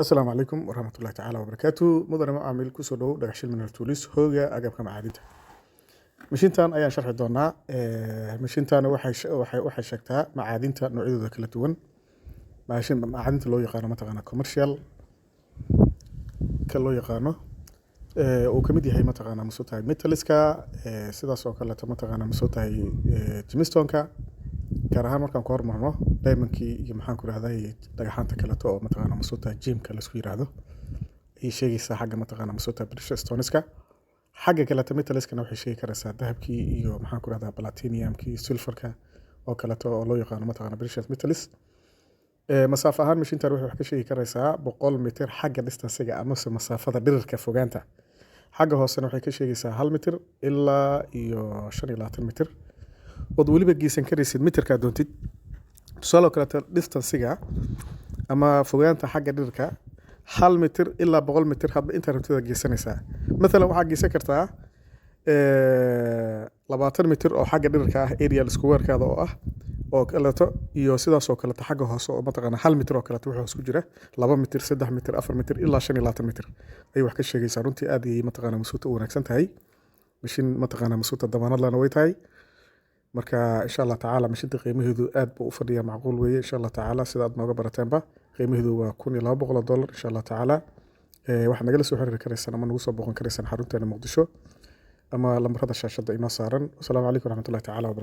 Asalaamu calaykum waraxmatullahi tacaala wabarakaatu. Mudane macaamil, kusoo dhowow Dhagaxshil Mineral Tools, hooga agabka macaadinta. Mashiintan ayaan sharxi doonaa. Mashiintan waxay sheegtaa macaadinta noocyadooda kala duwan. Macaadinta loo yaqaano, mataqaana, commercial ka loo yaqaano, uu kamid yahay, mataqaana, masoo tahay metaliska, sidaas oo kaleeto, mataqaana, masoo tahay gemstoneka, gaar ahaan markaan ku hormarno diamondkii iyo, maxaan ku rahday, dhagaxaanta kaleeto oo, mataqaana, masoo tahay gemka laisku yiraahdo ayay sheegaysaa xagga, mataqaana, masoo tahay precious stoneska. Xagga kaleeto metaliskana waxay sheegi karaysaa dahabkii iyo, maxaan ku rahdaa, platinumkii, silverka oo kaleeto oo loo yaqaano, mataqaana, precious metals. Masaafo ahaan mashiintan waxay wax ka sheegi karaysaa 100 mitir xagga distancega amase masaafada dhirirka fogaanta. Xagga hoosena waxay ka sheegaysaa 1 mitir ilaa iyo 25 mitir, ood weliba geysan karaysid mitirkaa doontid. Tusaale oo kaleeto, distancega ama fogaanta xagga dhirirka 1 mitir ilaa 100 mitir, hadba intaa rabtida geysanaysaa. Mathalan, waxaa geysan kartaa 20 mitir oo xagga dhirirka ah, area squarekaada oo ah oo kaleeto, iyo sidaas oo kaleeto xagga hoose oo, mataqaana, 1 mitir oo kaleeto wuxuu hoos ku jira, 2 mitir, 3 mitir, 4 mitir ilaa 25 mitir ayay wax ka sheegaysaa. Runtii aad ayay, mataqaana, masuuta u wanaagsan tahay. Mashiin, mataqaana, masuuta damaanad lana way tahay. Marka, insha Allah tacaala, mashiinta qiimaheedu aad buu u fadhiyaa, macquul weeye. Insha Allah tacaala, sida aad nooga barateenba, qiimaheedu waa $1,200, insha Allah tacaala. Waxaad nagala soo xiriiri karaysaan ama nagu soo booqan karaysaan xarunteena Muqdisho ama lambarada shaashadda inoo saaran. Wasalaamu calaykum waraxmatullahi tacaala wabarakatu.